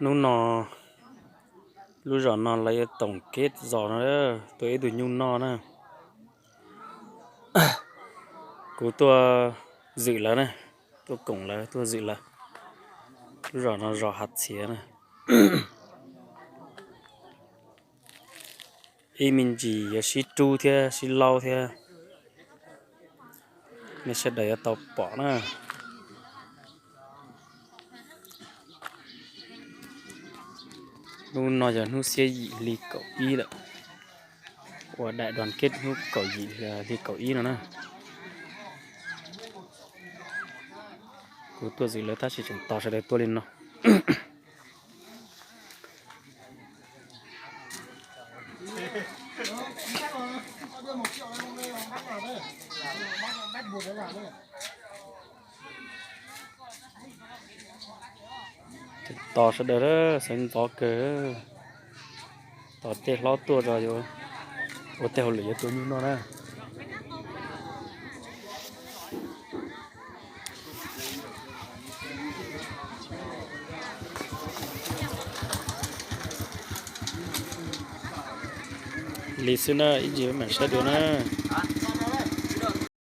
Hnub no lub zos no lawv yuav tổng kết zos no, tua ib tug nyuj noj na. Kuv tuaj zwm lawv na, tuaj koom lawv, tuaj zwm lawv. Lub zos no zos Hav Txhiav na. Ib me ntsis yuav sib rub thiab sib laub thiab, nej sawv daws yuav tau pom na. Hnub no yog hnub xiab yim hli kaum ib lawm, uas đại đoàn kết hnub kaum yim hli kaum ib no na. Kuv tuaj zwm lawv tab sis tseem tos sawv daws tuaj li no. Tos sawv daws, sawv ntxov kawg. Tos tej hlob tuaj tso, yuav ua tej hauj lwm yuav tua nyuj noj na. Li xwb na, ib ntsis mam saib dua na.